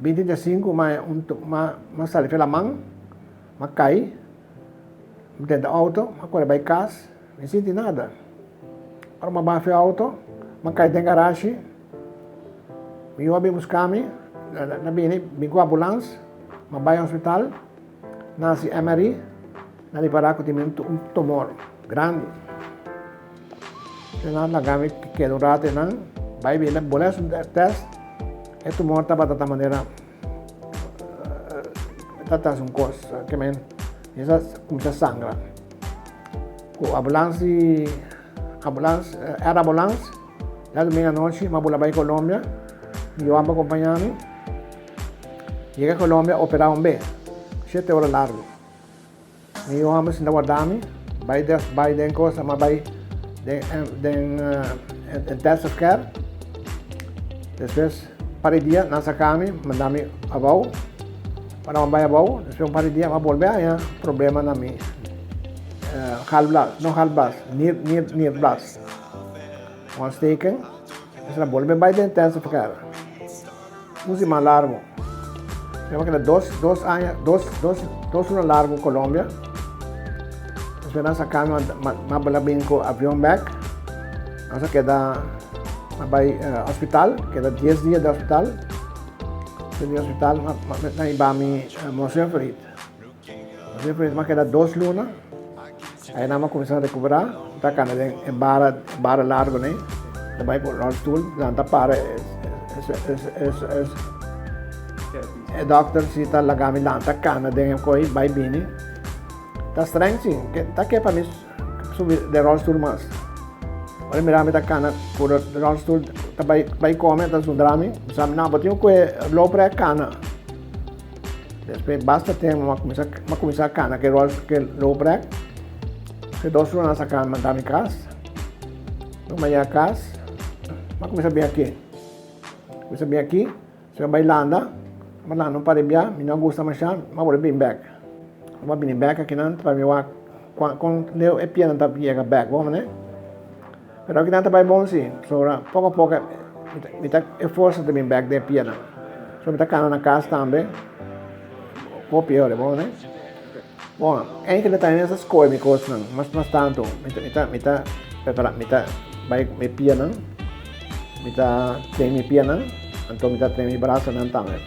20 di sinku m'a sali for laman, m'a kai den auto, m'a kore bai kas, mi sinti nada. Ora m'a baha for auto, m'a kai den garage, mi yu a bin buska mi, nan bini bin ku ambulans, m'a bai hospital, nan hasi MRI, nan ripará ku tin un tumor grandi. Nan laga mi keda un rato einan, bai bini bolbe hasi un test, e tumor tabata ta manera tabata hasi un kos ke men a kuminsá sangra. Ku ambulans di ambulans air ambulans djadumingu anochi mi a bula bai Colombia, mi yu a kompañá mi, yega Colombia operá un be, shete ora largu. Mi yu hòmber sinta warda mi, bai des bai den kos, m'a bai den den intensive care. Despues par di dia nan saka mi, manda mi abou. Ora mi bai abou, despues un par di dia mi a bolbe haña problema na mi galblas, no galblas, nier nier nierblas. Ontsteken, despues mi a bolbe bai den intensive care. Un siman largu. Mi a keda dos dos aña dos dos dos luna largu Colombia. Despues nan saka mi mi a bula bin ku avion bek. Nos a keda a bai hospital, keda dies dia den hospital. Despues di hospital nan hiba mi Monseñor Verriet. Monseñor Verriet mi a keda dos luna. Ahí nan mi a kuminsá rekuperá. Mi ta kana den e bara bara largu nei. Ta bai ku rolstoel, nan ta para e dòkter si ta laga mi lanta kana den e koi bai bini. Ta streng si, ta ke pa mi subi den rolstoel mas. Ora mira mi ta kana ku rolstoel ta bai bai kome ta zundra mi, mi sa no bo tin ku e loper kana. Despues basta tempu mi a kuminsá mi a kuminsá kana ku e ròl ku e looprek. Despues dos luna a saka mi manda mi kas. Mi a yega kas, mi a kuminsá bin aki. Kuminsá bin aki, despues mi a bai landa, mi a landa un par di bia, mi no a gusta masha, mi a wòrdu bin bèk. Mi a bini bèk akinan pa mi wak kon leu e pianan ta yega bèk, bo manera. Pero akinan ta bai bon si, pasobra poko a poko mi ta e forsa ta bin bek den e pianan. So mi ta kana na kas tambe hopi ora, bo ne? Bon, enkele ta mi sa skohe mi kosnan, mas mas tantu mi ta mi ta mi ta prepara mi ta bai mi pianan, mi ta train mi pianan, anto mi ta train mi brasanan tambe.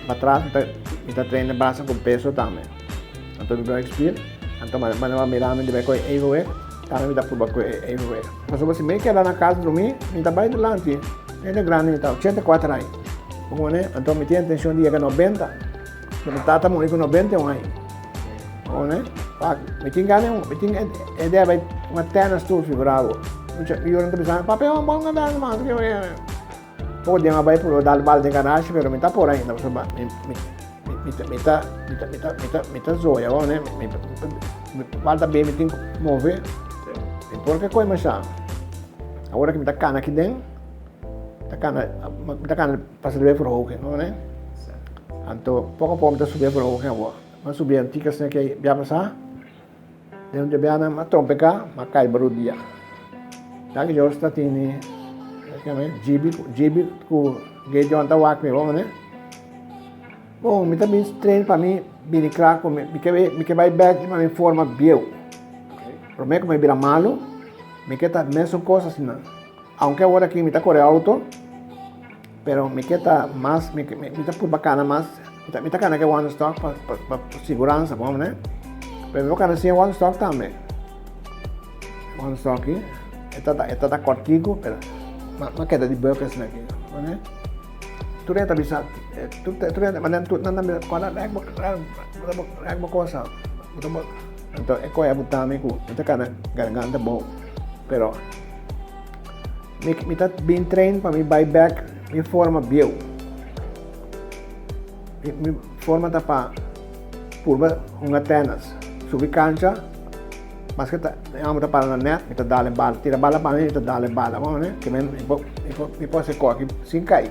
Patras mi ta mi ta train e brasa ku peso tambe. Anto mi bai spier, anto manda a mira mi di bai kohe evenwicht, tambe mi ta purba kohe evenwicht. Pasobra si mi keda na kas drumi, mi ta bai dilanti, hende grandi mi ta, 84 aña. Bo koné? Anto mi tin intencion di yega 90. So mi tata muri ku 91 aña. Bo koné? Wak, mi tin gana, mi tin idea bai un tennis tour figura bo. Mi yunan ta bisa mi, papi, bon gana man. Poko dia mi a bai purba dal bal den garashi pero mi ta por ainda pasobra mi mi mi ta mi ta mi ta mi ta mi ta mi ta zoya bo ne mi mi falta bien mi tin ku move mi por ke koi masha awor ku mi ta kana aki den ta kana mi ta kana pasa riba e verhoging bo ne anto poko a poko mi ta subi e verhoging awor mi a subi un tiki asina ke bia pasa. Den un djabiana m'a trompeká, m'a kai barudia. Danki Dios ta tini Djibi, Djibi ku Gideon ta wak mi bon ne. Bon, mi ta bin train pa mi bini kla ku mi, mi ke mi ke bai bèk pa mi forma bieu. Promé ku mi bira malu, mi ke ta mesun kos asina. Aunke awor aki mi ta kore outo, pero mi ke ta mas, mi mi ta purba kana mas, mi ta mi ta kana ke one stock pa pa pa siguransa bon ne, pero mi por kana sin e one stock tambe. One stock aki, e ta e ta kòrtiku pero m'a m'a keda di bùk esaki bon ne. Tur hende ta bisa, tur tur hende manera tur nan ta bisa kòrda rèk bo rèk bo kosa, anto e koe a buta mi ku mi ta kana garganta bou pero. Mi mi ta bin train pa mi bai bek mi forma bieu. Mi mi forma ta pa purba hunga tennis. Subi kancha, maske ta mi amo ta para na net, mi ta dal e bala. Tira bala pa mi, mi ta dal e bala. Bo mane? Ke men mi por mi por mi por hasi koki sin kai.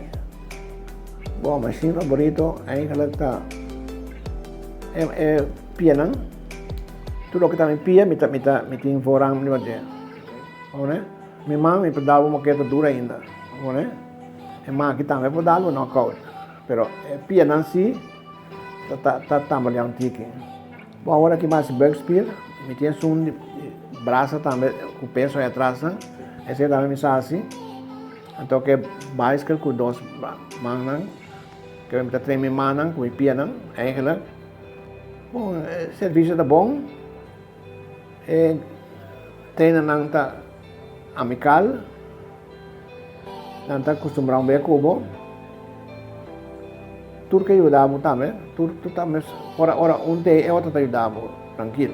Bo mashin favorito eigenlijk ta e e pianan. Tur loke ta mi pia mi ta mi ta mi tin voorrang riba dje. Bo ne? Mi man mi por dal bo moketa duro ainda. Bo ne? E man aki tambe por dal bo knockout. Pero e pianan si ta ta tambaleá un tiki. Bon, awor aki mas buikspier, mi tin esun di brasa tambe ku peso ahí atras nan, esei tambe mi sa hasi. Anto ke bicycle ku dos mannan, ke mi ta train mi mannan ku mi pianan eigenlijk. Bon, e servisio ta bon, e trainernan ta amikal. Nan ta kustumbrá un bia ku bo. Tur ke yuda bo tambe. Tur tur ta mes ora ora un te e otro ta yuda bo trankil.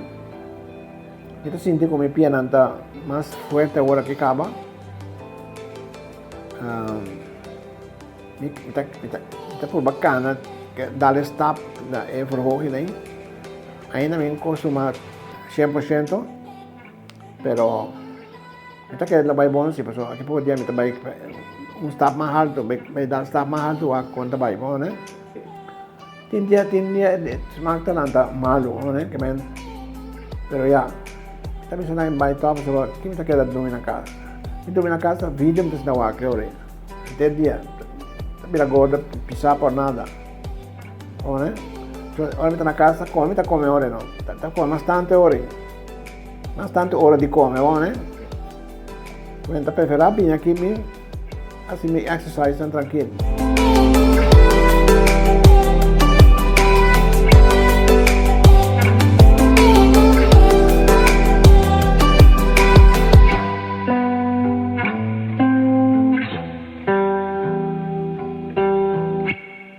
Mi ta sinti ku mi pianan ta mas fuerte ora ke kaba. Mi ta mi ta mi ta purba kana dal e stap na e verhoging ei. Ainda mi no kostumá 100%, pero. Mi ta kere lo bai bon si pasobra aki poko dia mi ta bai un stap mas haltu, bai dal stap mas haltu wak kon ta bai bon ne. Tin dia tin dia smak ta lanta malu ne ke men pero ya mi ta bisa nan bai tòg pasobra ki mi ta keda drumi na kas. Mi drumi na kas ta video mi ta sinta wak ora henter dia ta bira gordo pisa por nada bon ne. Ora mi ta na kas ta kome mi ta kome ora no ta kome mas tantu ora. Mas tantu ora di kome bon eh. Mi ta preferá bini aki mi hasi mi exercise nan trankil.